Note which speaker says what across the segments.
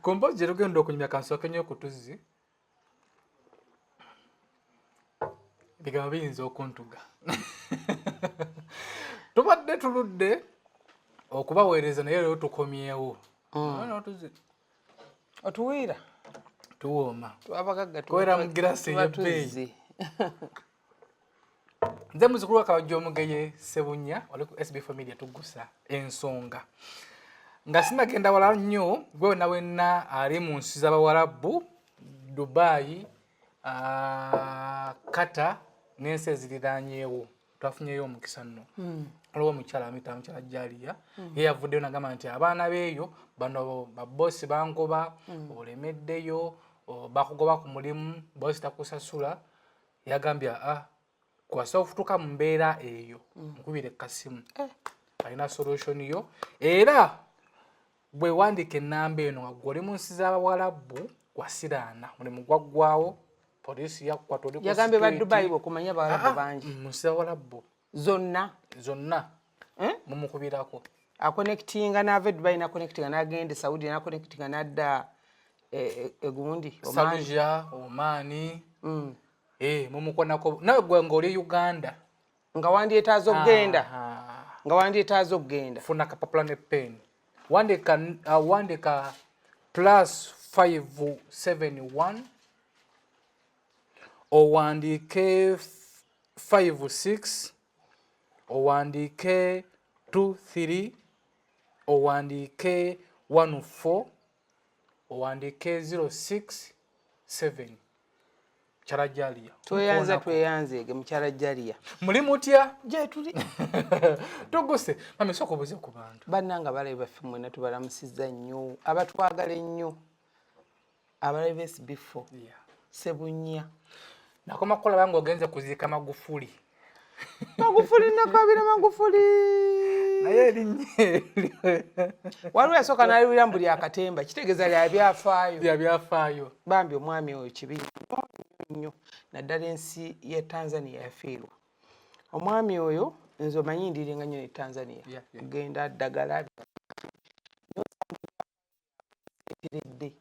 Speaker 1: Ku mboozi gye tugenda okunyumya, kansooke nnyo ku tuzzi. Ebigambo biyinza okuntuga. Tubadde tuludde okubaweereza, naye leero tukomyewo. Otuzzi.
Speaker 2: Otuwiira.
Speaker 1: Tuwooma.
Speaker 2: Twabagagga.
Speaker 1: Kubeera mu girasi ey'ebbeeyi. Nze muzukulu wa Kabajja Omugeye Sebunya, wali ku SB4 Media, tugusa ensonga. Nga sinagenda wala nnyo, gwe wena wenna ali mu nsi z'Abawarabu, Dubai, Qatar n'ensi eziriraanyeewo, twafunyeyo omukisa nno. Waliwo omukyala amuyita mukyala Jaliya. Ye yavuddeyo nagamba nti abaana beeyo bano babosi bangoba, olemeddeyo, bakugoba ku mulimu, bosi takusasula. Yagambye a kwasa okutuuka mu mbeera eyo, mukubire kasimu, alina solution yo. Era bwe wandiika ennamba eno nga gwe oli mu nsi z'Abawalabu, wasiraana, mulimu gwaggwawo, poliisi yakkwata, oli ku
Speaker 2: Yagambye ba
Speaker 1: street.
Speaker 2: Dubai bwekumanya Bawalabu
Speaker 1: Ah,
Speaker 2: bangi.
Speaker 1: Mu nsi z'Abawalabu.
Speaker 2: Zonna.
Speaker 1: Zonna.
Speaker 2: Eh?
Speaker 1: Mumukubirako.
Speaker 2: Aconnectinga n'ava e Dubai, naconnectinga n'agenda e Saudi, naconnectinga n'adda egundi.
Speaker 1: Sharjah, Oman. Mumukonako nawe gwe ng'oli Uganda.
Speaker 2: Nga wandyetaaza okugenda.
Speaker 1: Aha.
Speaker 2: Nga wandyetaaza okugenda.
Speaker 1: Funa kapapula ne pen, wandika +571, owandiike 56, owandiike 23, owandiike 14, owandiike 067. Mukyala Jaliya.
Speaker 2: Tweyanza, tweyanzeege mukyala Jaliya.
Speaker 1: Muli mutya?
Speaker 2: Gyetuli.
Speaker 1: Tuguse mami, sooka obuze ku bantu.
Speaker 2: Bannanga, abalabi baffe mwena tubalamusizza nnyo, abatwagala ennyo, abalabi ba SB4. Sebunya.
Speaker 1: Nakoma kukulaba ng'ogenze kuziika Magufuli.
Speaker 2: Magufuli, nakabira Magufuli.
Speaker 1: Naye erinnya eryo.
Speaker 2: Waliwo yasooka n'aliwulira mbu lyakatemba, kitegeeza lya byafaayo.
Speaker 1: Lya byafaayo.
Speaker 2: Bambi omwami oyo kibi nnyo nnyo, naddala ensi ya Tanzania yafiirwa omwami oyo. Nze omanyi ndiringa nnyo ne Tanzania. Kugenda ddagala eteredde,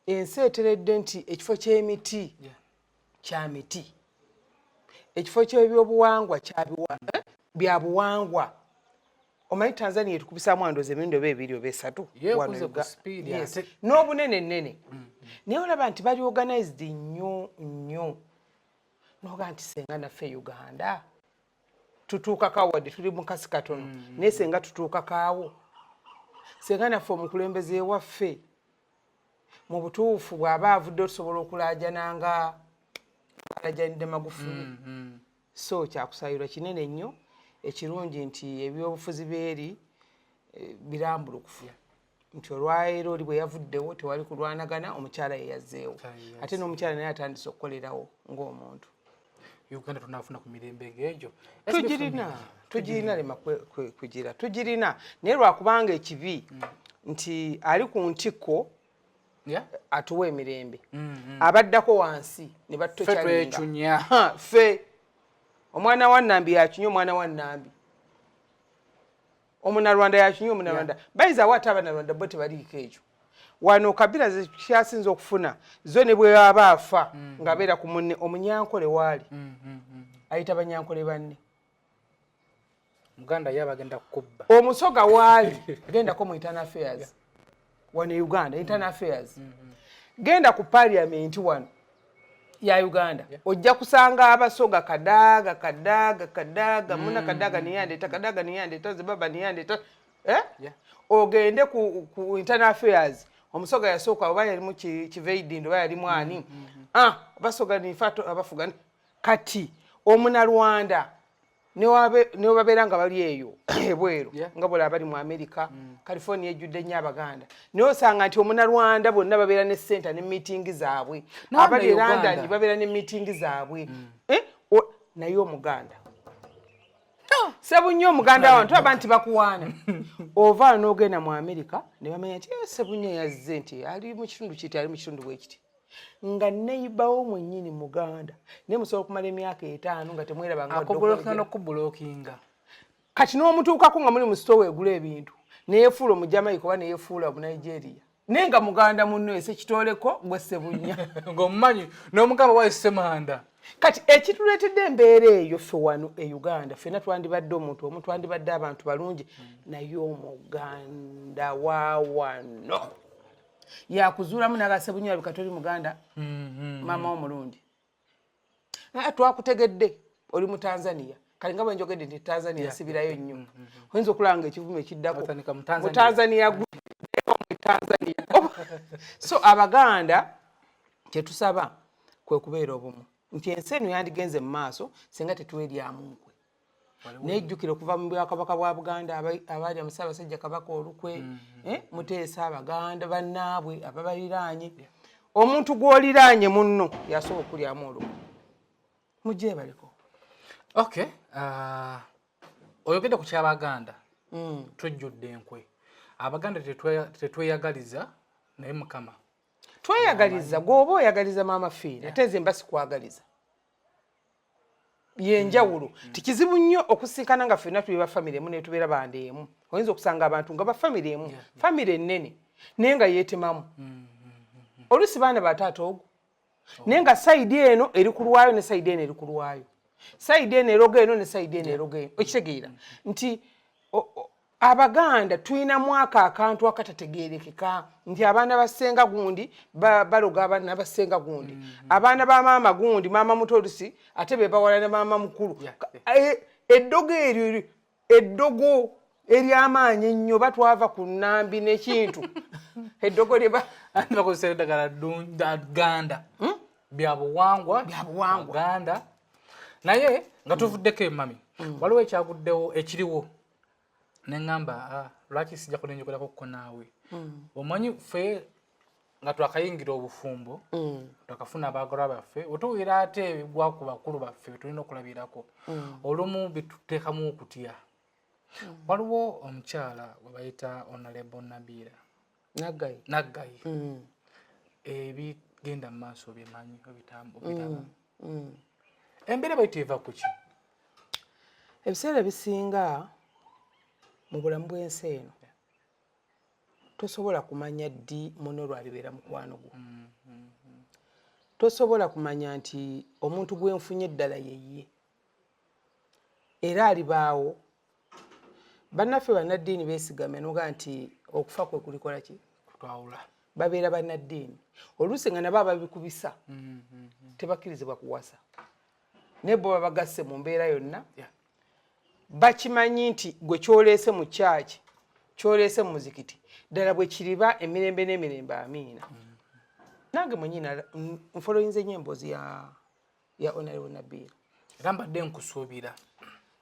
Speaker 2: ensi eteredde nti ekifo ky'emiti kya miti, ekifo ky'ebyobuwangwa bya buwangwa. Omanyi Tanzania etukubisaamu andoza emirundi oba ebiri oba esatu.
Speaker 1: Yeekuze
Speaker 2: wano
Speaker 1: ku speed ate.
Speaker 2: N'obunene ennene, naye olaba nti bali organized nnyo nnyo, noga nti senga naffe Uganda tutuukako, wadde tuli mu kasi katono, naye senga tutuukakaawo, senga naffe omukulembeze waffe mu butuufu bw'aba avudde tusobola okulaajana nga alajanidde Magufuli. So kyakusayirwa kinene nnyo. Ekirungi nti ebyobufuzi byeri birambulukufu, nti olwaleero oli bwe yavuddewo tewali kulwanagana, omukyala ye yazzeewo.
Speaker 1: Mukyala ye.
Speaker 2: Ate n'omukyala naye atandise okukolerawo ng'omuntu.
Speaker 1: Uganda tunafuna ku mirembe ng'egyo?
Speaker 2: Tugirina, tugirina, lema kugira, tugirina, naye lwakubanga ekibi nti ali ku ntikko atuwa emirembe, abaddako wansi ne
Speaker 1: Ffe
Speaker 2: batutokyalинga.
Speaker 1: Twecunya.
Speaker 2: Ffe omwana wa Nambi yakinywa, omwana wa Nambi Omunalwanda yakinywa, Omunalwanda bayinza awo, ate Abanalwanda bo tebaliiko ekyo. Wano kabila zekyasinza okufuna zo, ne bwe aba afa ng'abeera ku munne Omunyankole waali ayita Banyankole banne.
Speaker 1: Muganda ye abagenda kukubba.
Speaker 2: Omusoga waali, gendako mu internal affairs wano e Uganda, internal affairs, genda ku parliament wano ya Uganda, ojja kusanga Abasoga Kadaga, Kadaga, Kadaga, muna Kadaga niyandeta, Kadaga niyandeta, zibaba niyandeta, eh?
Speaker 1: Yeah.
Speaker 2: Ogende ku internal affairs, Omusoga yasooka oba yalimu Kiveidindo oba yalimu ani, ah, Abasoga nife abafuga. Kati Omunalwanda newababeera nga bali eyo ebweru, nga bwolaba bali mu America, California ejjudde nnyo Abaganda, naye osanga nti Omunalwanda bonna babeera ne senta ne miitingi zaabwe.
Speaker 1: N'awano
Speaker 2: Abali e
Speaker 1: Uganda.
Speaker 2: London babeera ne miitingi zaabwe. Eh, naye Omuganda Sebunya, Omuganda wantu aba nti bakuwaana, ova n'ogenda mu America ne bamanya nti, "Eh, Sebunya yazze," nti ali mu kitundu kiti, ali mu kitundu bwe kiti, nga neibawo mwennyini Muganda, naye musobola okumala emyaka 50 nga temweraba nga wadde
Speaker 1: Akublockinga
Speaker 2: okwogera.
Speaker 1: N'okublockinga.
Speaker 2: Kati n'omutuukako nga muli mu sitowa egula ebintu. Neyefuula Omujamaika oba neyefuula Omunigeria, naye nga muganda munno ese kitoleko gwe Ssebunya.
Speaker 1: Ng'omumanyi n'omugamba wayi Ssemanda.
Speaker 2: Kati ekituleetedde embeera eyo, ffe wano e Uganda ffenna twandibadde omuntu omu, twandibadde abantu balungi, naye Omuganda wa wano yakuzuulamu naga, "Ssebunya, olabika toli muganda, maama w'omulundi." Ah, twakutegedde oli mu Tanzania. Kale nga bwenjogedde nti Tanzania nsibirayo nnyo, oyinza okulaba nga ekivumo ekiddako
Speaker 1: Batandika mu
Speaker 2: mu
Speaker 1: Tanzania.
Speaker 2: Tanzania, mu Tanzania. So Abaganda kyetusaba kwe kubeera obumu, nti ensi eno yandigenze mu maaso singa tetweryamu nkwe. Nejjukira okuva mu bwakabaka bwa Buganda abaalya mu Ssaabasajja Kabaka olukwe, Muteesa, Abaganda bannaabwe ababaliraanye. Omuntu gw'oliraanye munno yasobola okulyamu olukwe, mugyebaleko.
Speaker 1: Okay, oyogedde ku kyabaganda, tujjudde enkwe. Abaganda tetweyagaliza, naye Mukama.
Speaker 2: Tweyagaliza, gw'oba oyagaliza Maama Fiina, ate nze mba sikwagaliza, yenjawulo. Tikizibu nnyo okusinkana nga ffenna tuli bafamire emu, netubeera banda emu. Oyinza okusanga abantu nga bafamire emu, famire ennene, naye nga yeetemamu. Oluusi baana bataata ogwo, naye nga side eno eri ku lwayo ne side eno eri ku lwayo, side eno eroga eno ne side eno eroga eno. Okitegeera nti Abaganda tulinamu ako akantu akatategerekeka nti abaana ba ssenga gundi baloga abaana ba ssenga gundi, abaana ba maama gundi, maama muto olusi ate be bawala ne maama mukulu. Eddogo eryo, eddogo ery'amaanyi ennyo, batwava ku nnambi n'ekintu eddogo lye
Speaker 1: Anti bakozesa eddagala ganda byabuwangwa.
Speaker 2: Byabuwangwa.
Speaker 1: Ganda. Naye nga tuvuddeko emami, waliwo ekyaguddewo ekiriwo neŋŋamba, "Ah, lwaki sijja kunenjogerako kko naawe?" Omanyi ffe nga twakayingira obufumbo, twakafuna abaagalwa baffe, otuwulira ate ebigwa ku bakulu baffe betulina okulabirako, olumu bituteekamu okutya. Waliwo omukyala gwe bayita Honorable Nabiira
Speaker 2: Naggayi.
Speaker 1: Naggayi. Ebigenda mu maaso byemanyi, obiraba. Embeera bayita eva ku ki?
Speaker 2: Ebiseera ebisinga mu bulamu bw'ensi eno tosobola kumanya ddi muno lwalibeera mukwano gwo. Tosobola kumanya nti omuntu gwenfunye eddala yeye era alibaawo. Bannaffe bannaddiini beesigamya noga nti okufa kwe kulikola ki?
Speaker 1: Kutwawula.
Speaker 2: Babeera bannaddiini oluusi nga nabo ababikubisa tebakkirizibwa kuwasa, naye bo babagasse mu mbeera yonna. Bakimanyi nti gwe kyoleese mu kyaki, kyoleese mu muzikiti, ddala bwe kiriba emirembe n'emirembe. Amiina. Nange mwenyini nfollowinze nnyo emboozi ya Honorable Nabiira.
Speaker 1: Era mbadde nkusuubira.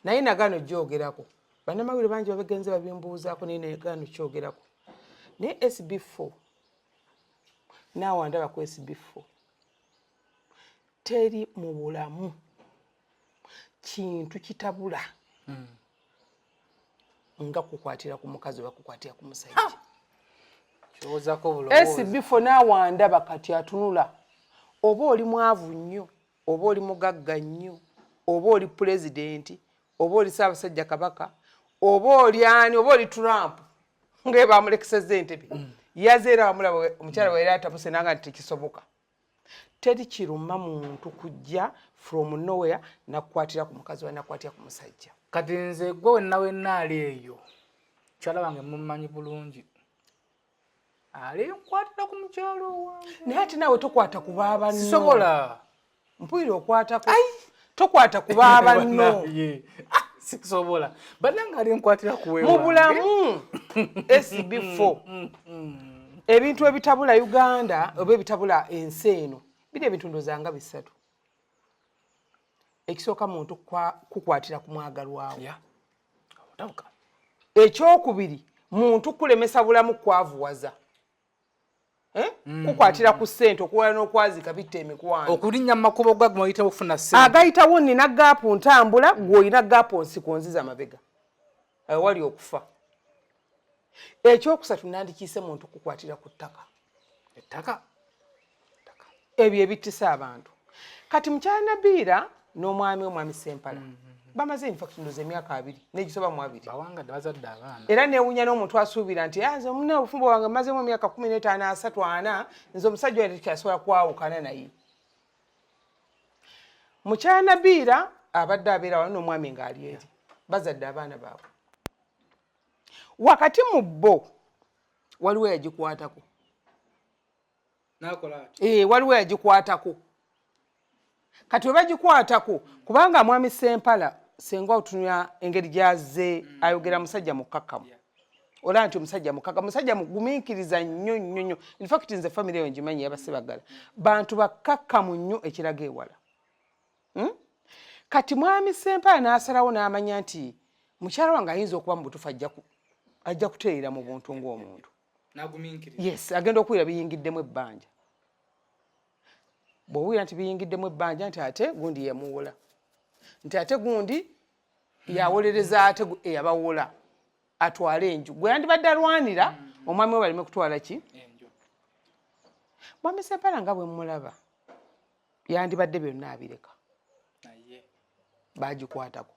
Speaker 2: Naye nagaana ogyogerako. Bannamawulire bangi babegenze babimbuuzaako, naye nagaana okyogerako. Naye SB4, naawe ndaba ku SB4, teri mu bulamu kintu kitabula nga kukwatira ku mukazi oba kukwatira ku musajja.
Speaker 1: Kirowoozaako bulowooza.
Speaker 2: SB4, naawe ndaba kati atunula, oba oli mwavu nnyo, oba oli mugagga nnyo, oba oli pulezidenti, oba oli Ssaabasajja Kabaka, oba oli ani, oba oli Trump nga bamulekesezza entebe, yaze era wamulaba omukyala we yali atabuse nanga nti tekisoboka. Teri kiruma muntu kujja from nowhere nakukwatira ku mukazi wa nakukwatira ku musajja.
Speaker 1: Kati nze gwe wenna wenna ali eyo, mukyala wange mumanyi bulungi, ali nkwatira ku mukyalo wange.
Speaker 2: Naye ate naawe tokwata ku baabanno.
Speaker 1: Sisobola.
Speaker 2: Mpulira okwatako, tokwata ku baabanno.
Speaker 1: Ye. Ah, sisobola bannange, ali nkwatira ku
Speaker 2: mu bulamu. SB4, ebintu ebitabula Uganda oba ebitabula ensi eno biri ebintu ndozanga bisatu. Ekisooka, muntu kukwatira ku mwagalwawo.
Speaker 1: Otabuka.
Speaker 2: Ekyokubiri, muntu kulemesa bulamu, kwavuwaza. Eh? Kukwatira ku ssente, okuwala n'okwazika bitta emikwano.
Speaker 1: Okulinnya mu makubo gwa mwayitawo okufuna ssente.
Speaker 2: Agayitawo, nina gap ntambula, gweolina gap onsiko nziza mabega awali okufa. Ekyokusatu, nandikiise muntu kukwatira ku ttaka.
Speaker 1: Ettaka.
Speaker 2: Ebyo ebittisa abantu. Kati mukyala Nabiira n'omwami, omwami Sempala. Bamaze, in fact, ndoza emyaka 20 negisoba mu 20.
Speaker 1: Bawangadde, bazadde abaana.
Speaker 2: Era newunya n'omuntu asuubira nti, "Ah, nze muna obufumbo bwange mazemu emyaka 15, 30, 40, nze omusajja wange tekyasobola kwawukana naye." Mukyala Nabiira abadde abeera wano n'omwami ng'ali eri, bazadde abaana baabwe. Wakati mu bo waliwo yagikwatako.
Speaker 1: Nakola ati.
Speaker 2: Waliwo yagikwatako. Kati we bagikwatako, kubanga mwami Sempala, senga otunula engeri gyazze ayogera, musajja mukkakkamu. Olaba nti omusajja mukkakkamu, musajja mugumiikiriza nnyo nnyo nnyo. In fact, nze family eyo ngimanyi, yabasebagala bantu bakkakkamu nnyo, ekiraga ewala. Kati mwami Sempala n'asalawo n'amanya nti mukyala wange ayinza okuba mu butuufu ajja kutereera mu buntu ng'omuntu.
Speaker 1: Nagumiikiriza.
Speaker 2: Yes, agenda okuwulira biyingiddemu ebbanja. Bw'owulira nti biyingiddemu ebbanja, nti ate gundi yamuwola, nti ate gundi yawolereza, ate eyabawola atwale enju gwe yandibadde alwanira omwami we baleme kutwala ki?
Speaker 1: Enju.
Speaker 2: Mwami Sempala nga bwe mmulaba, yandibadde byonna abireka.
Speaker 1: Naye
Speaker 2: bagikwatako.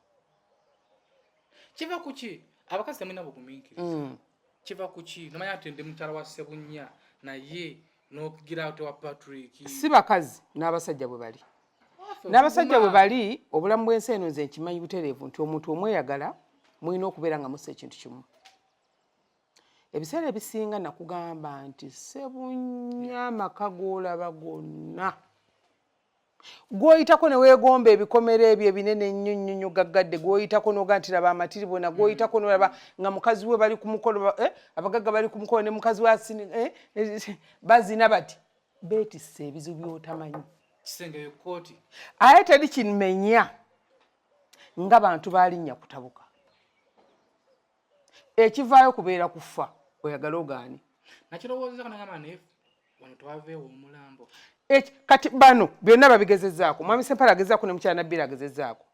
Speaker 1: Kiva ku ki abakazi temulina bugumiikiriza? Kiva ku ki nomanya nti ndi mukyala wa Sebunnya, naye n'okugira tewa Patrick?
Speaker 2: Si bakazi, n'abasajja bwe bali, n'abasajja bwe bali. Obulamu bw'ensi eno, nze nkimanyi butereevu nti omuntu omweyagala mulina okubeera nga mussa ekintu kimu. Ebiseera ebisinga nakugamba nti Sebunnya, amaka g'olaba gonna gw'oyitako ne weegomba ebikomero ebyo ebinene ennyo nnyo nnyo gaggadde, gw'oyitako n'oga nti laba amatiribona, gw'oyitako n'olaba nga mukazi we bali ku mukolo, abagagga bali ku mukolo ne mukazi we bazina bati, beetisse ebizibu by'otamanyi.
Speaker 1: Kisenge ekkooti.
Speaker 2: Aye teri kimenya nga bantu balinnya kutabuka, ekivaayo kubeera kufa, oyagala ogaani.
Speaker 1: Nakirowoozako nagamba, naye wano twaveewo omulambo.
Speaker 2: Kati bano byonna babigezezzaako. Mwami Sempala agezaako ne mukyala Nabbira agezezaako,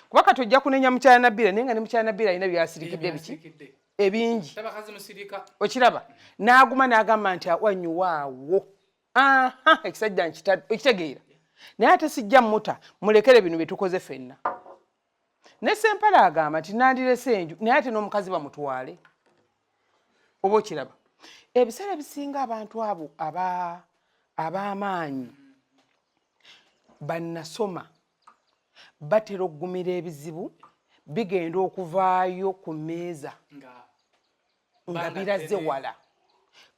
Speaker 2: kuba kati ojja kunenya mukyala Nabbira, naye nga ne mukyala Nabbira alina byasirikidde biki?
Speaker 1: Byasirikidde.
Speaker 2: Ebingi.
Speaker 1: Abakazi musirika.
Speaker 2: Okiraba n'aguma n'agamba nti awanyuwaawo, aha, ekisajja ekitegeera, naye ate sijja muta, mulekere bino bye tukoze ffenna. Ne Sempala agamba nti nandirese enju, naye ate n'omukazi bamutwale. Oba okiraba, ebiseera ebisinga abantu abo ab'amaanyi bannasoma batera okugumira ebizibu, bigenda okuvaayo ku mmeeza
Speaker 1: nga
Speaker 2: nga biraze wala.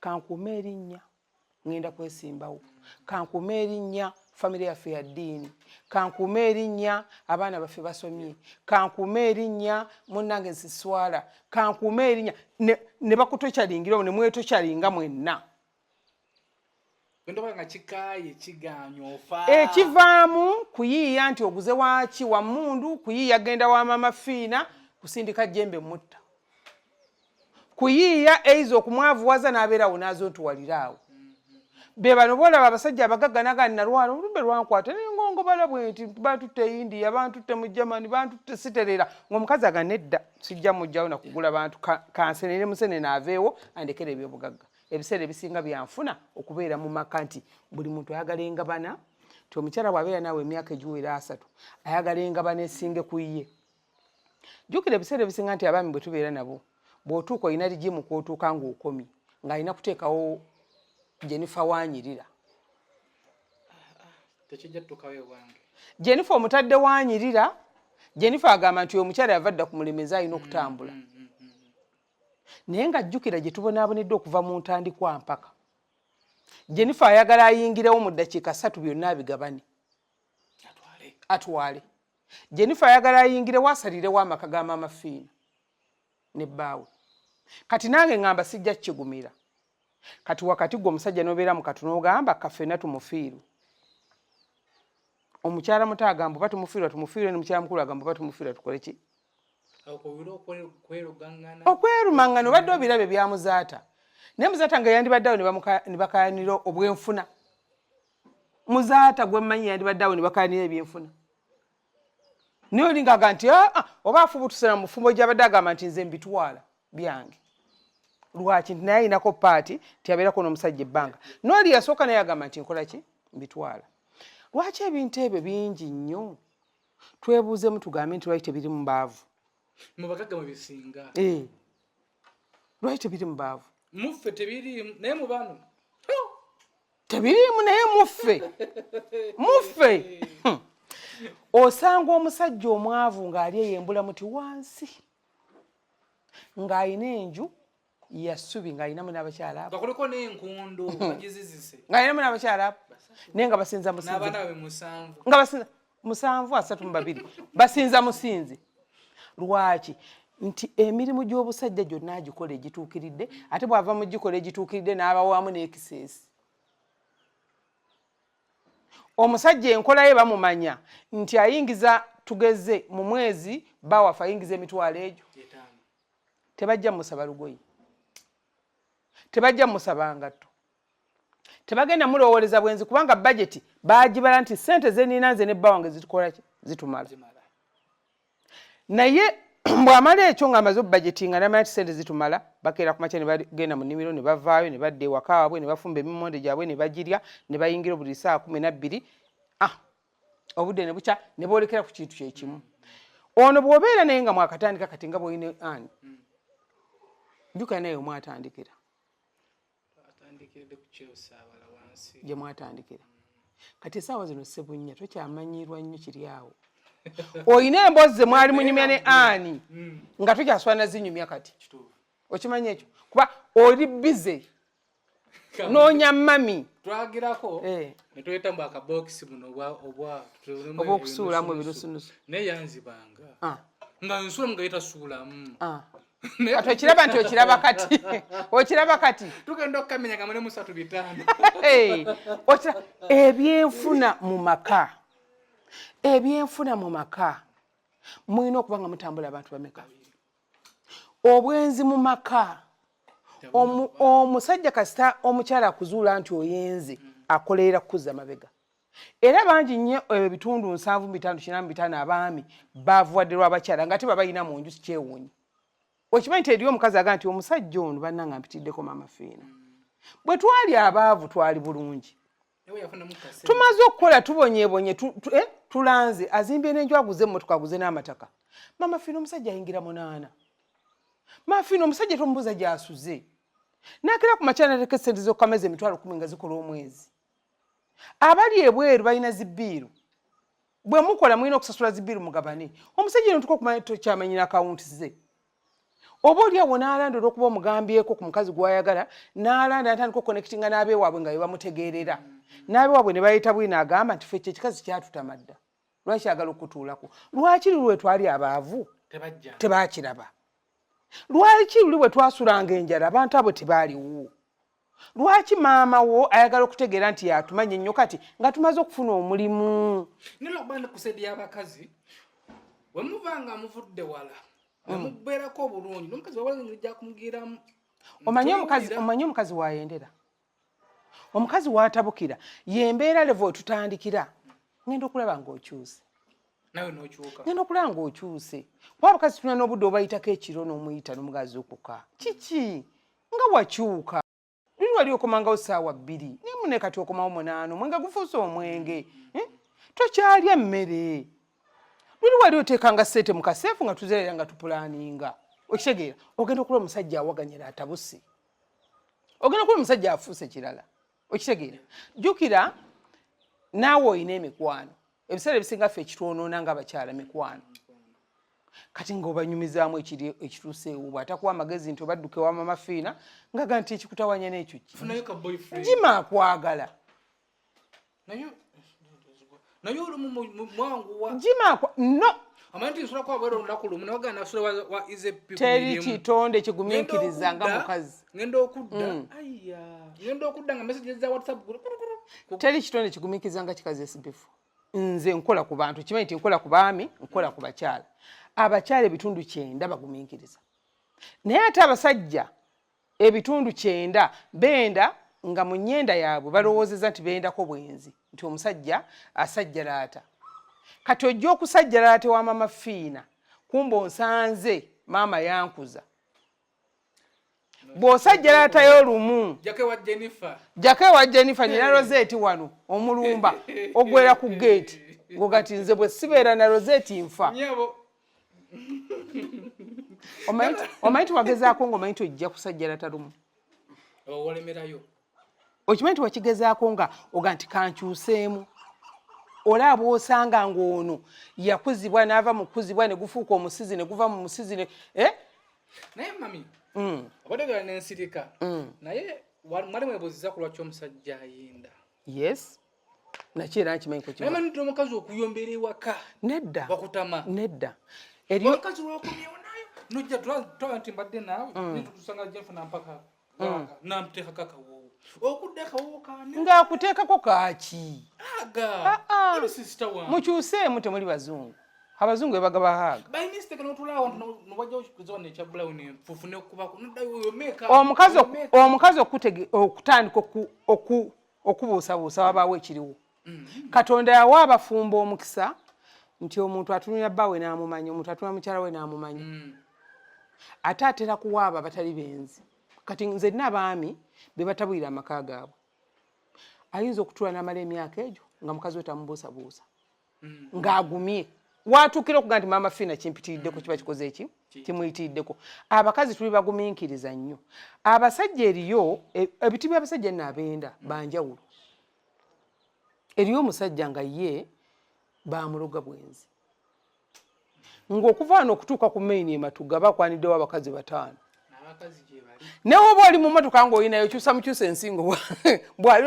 Speaker 2: Kankuume erinnya, ŋŋenda kwesimbawo, kankuume erinnya, famire yaffe ya ddiini, kankuume erinnya, abaana baffe basomye, kankuume erinnya, munnange nsiswala, kankuume erinnya, ne bakutokyalingira ne mwetokyalinga mwenna.
Speaker 1: Ndoba nga kikaaye kiganye ofa.
Speaker 2: Ekivaamu kuyiiya nti oguze waki wa mundu, kuyiiya genda wa mama Fiina, kusindika jembe mutta, kuyiiya eiza okumwavuwaza n'abeerawo n'azontuwalira awo. Be bano boolaba abasajja abagagga naga nalwala olumbe lwankwata nengongobala bwe nti bantutte India, bantutte mu Germany, bantutte siterera, ng'omukazi aga nedda, sijja mujjawo nakugula bantu, kansenere musenene aveewo andekere ebyobugagga. Ebiseera ebisinga byanfuna okubeera mu maka nti buli muntu ayagala engabana, nti omukyala bw'abeera naawe emyaka egiwera 30 ayagala engabana esinge ku ye. Jjukira ebiseera ebisinga nti abaami bwe tubeera nabo, bw'otuuka olina rigimu kw'otuuka ng'okomye, ng'alina kuteekawo Jennifer wanyirira.
Speaker 1: Tekijja tutuukawo ewange.
Speaker 2: Jennifer omutadde wanyirira. Jennifer agamba nti omukyala yava dda ku mulemezi, alina okutambula. Naye nga jjukira gye tubonaabonedde okuva mu ntandikwa mpaka Jennifer ayagala ayingirewo mu ddakiika 3 byonna abigabane.
Speaker 1: Atwale.
Speaker 2: Atwale. Jennifer ayagala ayingirewo asalirewo amaka ga maama Fiina ne bbaawe. Kati nange ŋŋamba sijja kukigumira. Kati wakati gwe omusajja n'obeera mu katu n'ogamba kaffenna tumufiirwe. Omukyala muto agamba oba tumufiirwa tumufiirwe, ne mukyala mukulu agamba oba tumufiirwa tukole ki?
Speaker 1: Awo kowira okwerugaŋŋana.
Speaker 2: Okwerumangana obadde obirabye bya Muzaata, naye Muzaata nga yandibadde awo ne bakayanira obwenfuna. Muzaata gwe mmanyi yandibadde awo ne bakayanira ebyenfuna, naye oli ngaaga nti aa, oba afubutusana mu bufumbo gyabadde agamba nti nze mbitwala byange. Lwaki? Nti naye ayinako part nti abeerako n'omusajja ebbanga, n'oli yasooka naye agamba nti nkola ki, mbitwala. Lwaki ebintu ebyo bingi nnyo? Twebuuzemu tugambe nti lwaki tebiri mu baavu?
Speaker 1: Mu bagagga mwe bisinga.
Speaker 2: Eh. Lwaki tebiri mu baavu?
Speaker 1: Muffe tebiriimu, naye mu bano
Speaker 2: tebiriimu, naye muffe. Osanga omusajja omwavu ng'ali eyembula muti wansi, ng'alina enju ya ssubi, ng'alinamu n'abakyala abo,
Speaker 1: nga kuliko n'enkondo bagizizise,
Speaker 2: ng'alinamu n'abakyala abo, naye nga basinza musinzi.
Speaker 1: N'abaana babe 7.
Speaker 2: Nga basinza 7, 32, basinza musinzi. Lwaki? Nti emirimu gy'obusajja gyonna agikola egituukiridde, ate bw'ava mu gikola egituukiridde n'abawaamu n'ekiseesi. Omusajja enkola ye bamumanya nti ayingiza, tugeze mu mwezi bawafe ayingiza emitwalo egyo
Speaker 1: 5.
Speaker 2: Tebajja musaba lugoye, tebajja musaba ngatto, tebagenda mulowooleza bwenzi, kubanga budget bagibala nti sente zenina nze ne bba wange zitukola ki? Zitumala.
Speaker 1: Zimala.
Speaker 2: Naye bw'amala ekyo ng'amaze obudgetinga namanya nti sente zitumala, bakeera ku makya ne bagenda mu nnimiro, ne bavaayo ne badda ewaka waabwe, ne bafumba emimonde gyabwe ne bagirya, ne bayingira buli saa 12. Ah, obudde ne bukya ne boolekera ku kintu kyekimu. Ono bw'obeera naye nga mwakatandika kati, nga bw'olina ani, jjuka naye omwatandikira.
Speaker 1: Atandikiridde ku kyebusaabala wansi.
Speaker 2: Gye mwatandikira. Kati essaawa zino Sebunnya tokyamanyirwa nnyo kiri awo. Oyina emboozi ze mwali munyumya ne ani nga tokyaswana zinyumya kati.
Speaker 1: Kituufu.
Speaker 2: Okimanyi ekyo, kuba oli busy noonya mami.
Speaker 1: Twagirako
Speaker 2: Eh.
Speaker 1: ne tuleeta mbu akabokisi buno obwa
Speaker 2: Obw'okusuulamu ebinusunusu.
Speaker 1: Naye yanzibanga nga nsuulamu nga yetasuulamu.
Speaker 2: Kati okiraba nti okiraba kati, okiraba kati.
Speaker 1: Tugenda okukamenya nga mune musatu 500.
Speaker 2: Hey, ebyenfuna mu maka, ebyenfuna mu maka mulina okuba nga mutambula abantu bameka? Obwenzi mu maka, omusajja kasita omukyala akuzuula nti oyenze, akolerera kukuzza mabega. Era bangi nnyo ebitundu 75, 85 abaami bavuwadde lw'abakyala nga teba balina mu nju. Sikyewuunyi, okimanyi nti eriyo omukazi aga nti omusajja ono bannanga mpitiddeko. Maama Fiina, bwe twali abaavu twali bulungi.
Speaker 1: Nawe yafunamu kasente.
Speaker 2: Tumaze okukola, tubonyebonye, tulanze, azimbye n'enju, aguze emmotoka, aguze n'amataka. Maama Fiina, omusajja ayingira 8. Maama Fiina, omusajja tomubuuza gy'asuze. Nakera ku makya nateka esente z'okukameza 10,000 nga zikola omwezi. Abali ebweru balina zibbiiru, bwe mukola mulina okusasula zibbiiru mugabane. Omusajja eno tuka okumanya tokyamanyira akawunti ze, oba oli awo n'alanda olw'okuba omugambyeko ku mukazi gw'ayagala, n'alanda natandika okuconnectinga n'abeewaabwe nga bwe bamutegeerera, n'abeewaabwe ne bayita bwino, agamba nti ffe ekyo ekikazi kyatutama dda, lwaki agala okutuulako? Lwaki luli lwe twali abaavu
Speaker 1: tebajja
Speaker 2: tebakiraba? Lwaki luli bwe twasulanga enjala abantu abo tebaaliwo? Lwaki maama wo ayagala okutegeera nti yatumanya ennyo kati nga tumaze okufuna omulimu?
Speaker 1: Naye lwakuba ndi ku side y'abakazi, bwe muba nga muvudde wala ne mubeerako obulungi n'omukazi, wawala engeri gyakumugiramu.
Speaker 2: Omanyi omukazi, omanyi omukazi wayendera, omukazi watabukira, yembeera level wetutandikira. Ngenda okulaba ng'okyuse.
Speaker 1: Nawe n'okyuka.
Speaker 2: Ngenda okulaba ng'okyuse, kuba abakazi tulina n'obudde obayitako ekiro n'omuyita n'omugazi okuka kiki nga wakyuka. Luli wali okomangawo saawa 2, naye mune kati okomawo 8, omwenge gufuuse omwenge. Eh? Tokyalya mmere. Luli wali oteekanga ssente mu kaseefu nga tuzerera nga tuplanninga. Okitegeera? Ogenda okulaba omusajja awaganyira, atabuse. Ogenda okulaba omusajja afuuse kirala. Okitegeera? Jjukira naawe olina emikwano. Ebiseera ebisinga ffe ekitwonoona ng'abakyala mikwano. Kati ng'obanyumizaamu ekiri ekituuseewo, bw'atakuwa amagezi nti obadduka ewa Mama Fiina, ngaga nti ekikutawanya n'ekyo ki?
Speaker 1: Funayo ka boyfriend.
Speaker 2: Jima akwagala.
Speaker 1: Naye olumu mwanguwa.
Speaker 2: Jima akwa no.
Speaker 1: Amanyi nti nsulako wabweru olunaku lumu, naye ogenda nasula wa ize
Speaker 2: Teri kitonde kigumiikiriza nga mukazi.
Speaker 1: Ngenda okudda, aya, ngenda okudda nga messages za WhatsApp kulu, kulu, kulu.
Speaker 2: Teri kitonde kigumiikiriza nga kikazi. Esibifu nze nkola ku bantu, kimanyi nti nkola ku baami, nkola ku bakyala. Abakyala 90% bagumiikiriza, naye ate abasajja 90% benda nga mu nnyenda yaabwe balowoozeza nti bendako bwenzi, nti omusajja asajjalaata. Kati ojja okusajjalaata ewa Mama Fiina, kumba onsanze maama yankuza. Bw'osajjalaatayo lumu,
Speaker 1: Jake wa Jennifer.
Speaker 2: Jake wa Jennifer, nina Rosette wano omulumba ogwera ku geeti. Ng'ogati nze bwe sibeera na Rosette nfa.
Speaker 1: Nyabo.
Speaker 2: Omanyi tiwagezaako ng'omanyi nti ojja kusajjala talumu.
Speaker 1: Owalemerayo.
Speaker 2: Okimanyi nti wakigezaako nga oga nti kankyuseemu. Olaba bw'osanga ng'ono yakuzibwa n'ava mu kuzibwa ne gufuuka omusizi ne guva mu musizi ne eh?
Speaker 1: Naye mami, obadde n'ensirika. Naye mwali mwebuuziza ku lwaki omusajja ayenda?
Speaker 2: Yes. Nakyo era nkimanyi ku
Speaker 1: Naye
Speaker 2: kimu.
Speaker 1: manyi nti omukazi okuyombera ewaka.
Speaker 2: Nedda.
Speaker 1: Bakutama.
Speaker 2: Nedda. Eriyo
Speaker 1: Omukazi lwakomyewo nayo nojja twaba nti mbadde naawe nitutusanga jenfuna mpaka namteekako akawoowo okudda akawoowo kani
Speaker 2: ng'akuteekako kaaki?
Speaker 1: Aga
Speaker 2: Ah.
Speaker 1: oli sister wange.
Speaker 2: Mukyuseemu, temuli bazungu. Abazungu bebagaba hug.
Speaker 1: By mistake notulaawo nowajjawo kikuziwa nekya brown enfuufu nekubako noddayo oyo meeka.
Speaker 2: Omukazi okutandika okubuusabuusa wabaawo ekiriwo. Katonda yawa abafumbo omukisa nti omuntu atunulira bbaawe n'amumanya, omuntu atunula mukyala we n'amumanya. Ate atera kuwa abo abatali benzi. Kati nze nina abaami be batabulira amaka gaabwe. Ayinza okutuula n'amala emyaka egyo nga mukazi we tamubuusabuusa, ng'agumye watuukira okuga nti maama Fiina kimpitiriddeko, kiba kikoze eki kimuyitiriddeko. Abakazi tuli bagumiikiriza nnyo. Abasajja eriyo ebiti by'abasajja nno abenda banjawulo. Eriyo omusajja nga ye bamuloga bwenzi, ng'okuva wano okutuuka ku main ematuga bakwaniddewo abakazi 5.
Speaker 1: N'abakazi gye bali.
Speaker 2: Naye oba oli mu motoka ng'olinayo kyusa mukyusa ensingo bwali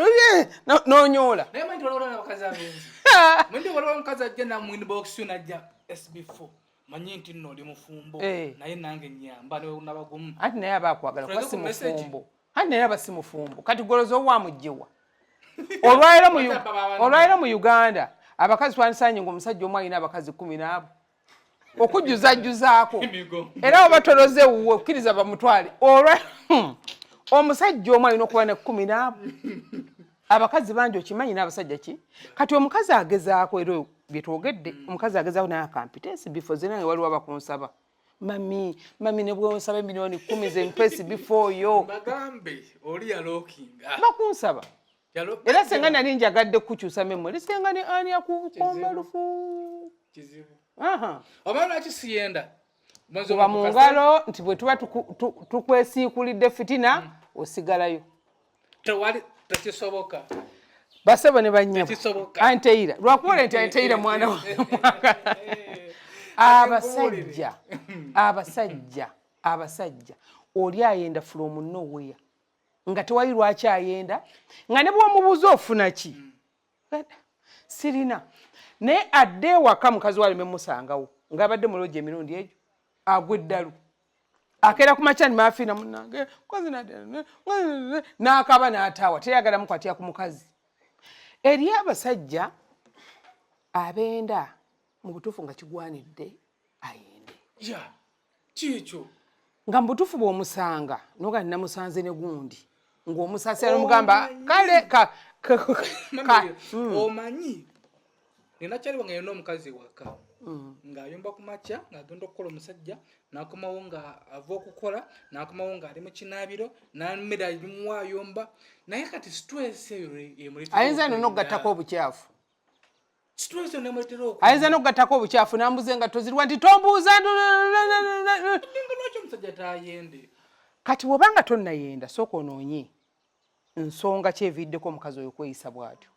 Speaker 2: n'onyoola.
Speaker 1: Naye manyi waliwo n'abakazi abenzi mwende, waliwo omukazi ajja namu inbox yo najja SB4, manyi nti nno oli mufumbo. Naye nange nyamba nabagumu.
Speaker 2: Anti naye aba akwagala kuba
Speaker 1: Tulage
Speaker 2: si
Speaker 1: ku message.
Speaker 2: mufumbo. Anti naye aba si mufumbo. Kati goloza owamugjewa olwaleero mu olwaleero mu Uganda abakazi twandisanye ngaomusajja omu alina abakazi 10 n'abo okujjuzajjuzaako.
Speaker 1: Emigongo.
Speaker 2: Era oba toloze wuwe okkiriza bamutwale olwa omusajja omu alina okuba ne 10 n'abo abakazi bangi, okimanyi n'abasajja ki. Kati omukazi agezaako, era bye twogedde, omukazi agezaako naye akampita SB4 zinange waliwo abakunsaba, "Mami, mami, ne bwonsaba emiliyoni 10 ze mpa SB4 yo."
Speaker 1: Bagambe oli yalookinga.
Speaker 2: Bakunsaba. Era senga nali njagadde kukyusa memory, senga ne ani akukomba lufu.
Speaker 1: Kizibu.
Speaker 2: Aha.
Speaker 1: Oba lwaki siyenda?
Speaker 2: Kuba mu ngalo nti bwe tuba tukwesiikulidde fitina, osigalayo.
Speaker 1: Tewali, tekisoboka.
Speaker 2: Basebo ne bannyabo.
Speaker 1: Tekisoboka.
Speaker 2: Anteira lwakuba nti anteira mwana wange mwagala. Abasajja oli ayenda from nowhere nga tewali lwaki ayenda, nga ne bw'omubuuza ofuna ki, sirina, naye adde ewaka mukazi we aleme musangawo ng'abadde muloogi emirundi egyo agwa eddalu. Akeera ku makya nimafiina munange mukazi n'akaba n'ataawa, teyagala mukwatira ku mukazi. Eri abasajja abenda mu butuufu nga kigwanidde ayende.
Speaker 1: Ya, kiekyo.
Speaker 2: Nga mu butuufu bw'omusanga noga namusanze ne gundi ng'omusasira nomugamba kale ka
Speaker 1: Omanyi nina kyali wange yonna omukazi ewaka ng'ayomba ku makya ng'agenda okukola, omusajja n'akomawo nga ava okukola, n'akomawo ng'ali mu kinaabiro n'emmere agimuwa ayomba naye. Kati stress eyo emuleetera
Speaker 2: Ayinza nno
Speaker 1: okwenda.
Speaker 2: n'okugattako obukyafu.
Speaker 1: Stress eyo nemuleetera okwenda.
Speaker 2: Ayinza n'okugattako obukyafu nambuze nga tozirwa nti tombuuza.
Speaker 1: Nga lwaki omusajja tayende?
Speaker 2: Kati bw'obanga tonnayenda, sooka onoonye nsonga kyeviiddeko omukazi oyo okweyisa bw'atyo.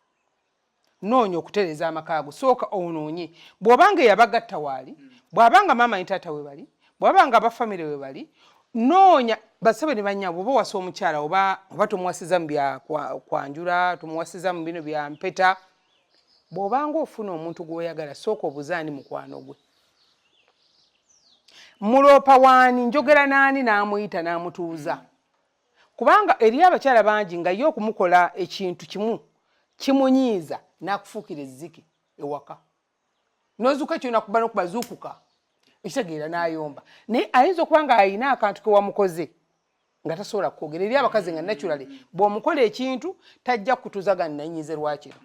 Speaker 2: Noonya okutereeza amaka ago, sooka onoonye bw'obanga eyabagatta waali, bw'abanga maama ne taata we bali, bw'abanga abafamire we bali, noonya basabe ne bannyabo. Bw'oba owasa omukyala oba tomuwasiza mu bya kwanjula, tomuwasiza mu bino bya mpeta, bw'obanga ofuna omuntu gw'oyagala, sooka obuze ani mukwano gwe, muloopa waani, njogera naani, n'amuyita n'amutuuza. Kubanga eriyo abakyala bangi nga ye okumukola ekintu kimu kimunyiiza n'akufuukira ezzike ewaka, nozuuka ekyo nakuba nokubazuukuka ekitegeera n'ayomba. Naye ayinza okuba nga alina akantu ke wamukoze nga tasobola kukwogera. Eri abakazi nga naturally bw'omukola ekintu tajja kutuuza ga nanyize lwakiro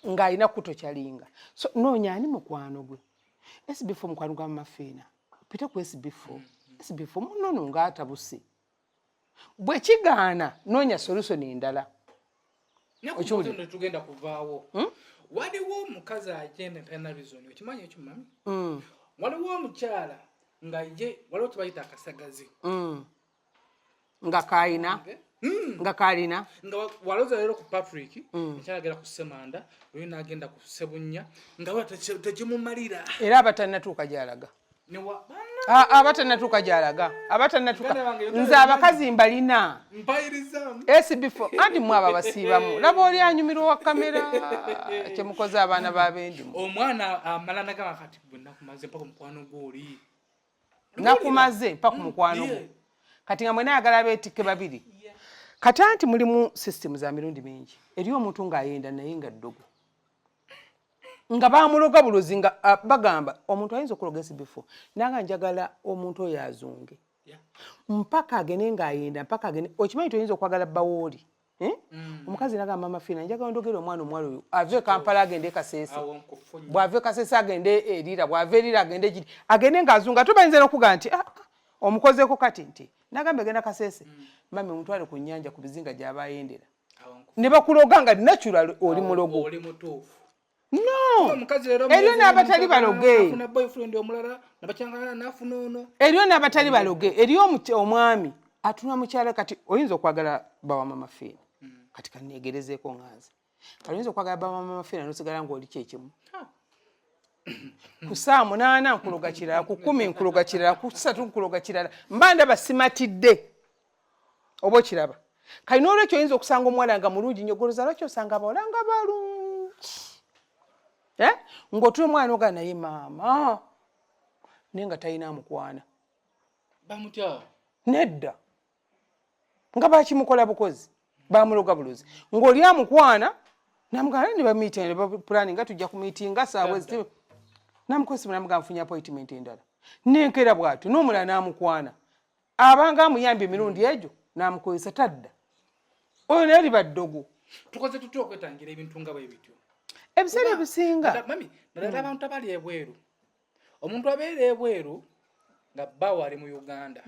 Speaker 2: ng'alina kutokyalinga. So noonya ani mukwano gwe. SB4 mukwano gwa Mafiina, pita ku SB4, SB4 munono ng'atabuse. Bwe kigaana, noonya solution endala.
Speaker 1: Tugenda kuvaawo. Waliwo omukazi agenda talina reason, okimanyi ekyo mami? Waliwo omukyala nga ye waliwo kyebayita akasagazi.
Speaker 2: Nga kayina, nga kalina.
Speaker 1: Nga walowooza leero ku Patrick, ekyala agenda ku Semanda, oyo n'agenda ku Sebunnya, nga tekimumalira.
Speaker 2: Era abatannatuuka gy'alaga.
Speaker 1: Newa
Speaker 2: Abatannatuuka gy'alaga, abatannatuuka.
Speaker 1: Muganda wange,
Speaker 2: Nze abakazi mbalina.
Speaker 1: Mpayirizaamu.
Speaker 2: SB4 anti mwe abo abasiibamu, laba oli anyumirwa wa kamera, kyemukoze abaana b'abendimu.
Speaker 1: Omwana amala nagamba, kati bwe nakumaze mpaka omukwano gwoli.
Speaker 2: Nakumaze mpaka mukwano gwo. Kati nga mwena ayagala beetikke babiri. Kati anti mulimu system za mirundi mingi. Eri omuntu ng'ayenda naye nga ddogo, nga bamuloga bulozi, nga bagamba omuntu ayinza okuloga SB4 nanga njagala omuntu oyo azunge mpaka agende ng'ayenda, mpaka agende. Okimanyi toyinza okwagala bawooli, eh? Omukazi nagamba, "Mama Fiina, njagala ndogere omwana omuwala oyo ave e Kampala agende e Kaseese."
Speaker 1: Awo nkufunye.
Speaker 2: Bw'ava e Kaseese agende erira, bw'ava erira agende giri, agende ng'azunga. Ate bayinza n'okugamba nti, "Ah, ah, omukozeeko." Kati nti nagamba egenda Kaseese, mami omutwale ku nnyanja ku bizinga gy'aba ayendera.
Speaker 1: Awo nkufunye.
Speaker 2: Ne bakuloga nga natural oli mulogo.
Speaker 1: Oli mutuufu.
Speaker 2: No.
Speaker 1: Omukazi leero
Speaker 2: Eriyo n'abatali baloge.
Speaker 1: Afuna boyfriend omulala, nabakyangana n'afuna ono.
Speaker 2: Eriyo n'abatali baloge. Eriyo omwami atunula mukyala. Kati oyinza okwagala bawa Mama Fiina, kati kaneegerezeeko nga nze, kati oyinza okwagala bawa Mama Fiina nosigala ng'oli kyekimu. Ku saa 8 nkuloga kirala, ku 10 nkuloga kirala, ku 3 nkuloga kirala, mba ndaba simatidde oba okiraba. Kali n'olwekyo oyinza okusanga omuwala nga mulungi nnyo, goloza lwaki osanga abawala nga balungi, eh? Ng'otula omwana oga naye maama, naye nga talina amukwana.
Speaker 1: Bamutya.
Speaker 2: Nedda, nga bakimukola bukozi, bamuloga bulozi, ng'oli amukwana namugamba ne bamiitinga ne bapulani nga tujja kumiitinga saawa ezi, namukozesa, namugamba nfunye appointment endala, nenkera bw'atyo n'omulala n'amukwana, abanga amuyambye emirundi egyo n'amukozesa, tadda oyo naye liba ddogo.
Speaker 1: Tukoze tutya okwetangira ebintu nga bwe bityo?
Speaker 2: Ebiseera ebisinga
Speaker 1: Mami, naddala abantu abali ebweru, omuntu abeera ebweru nga bbaawe ali mu Uganda,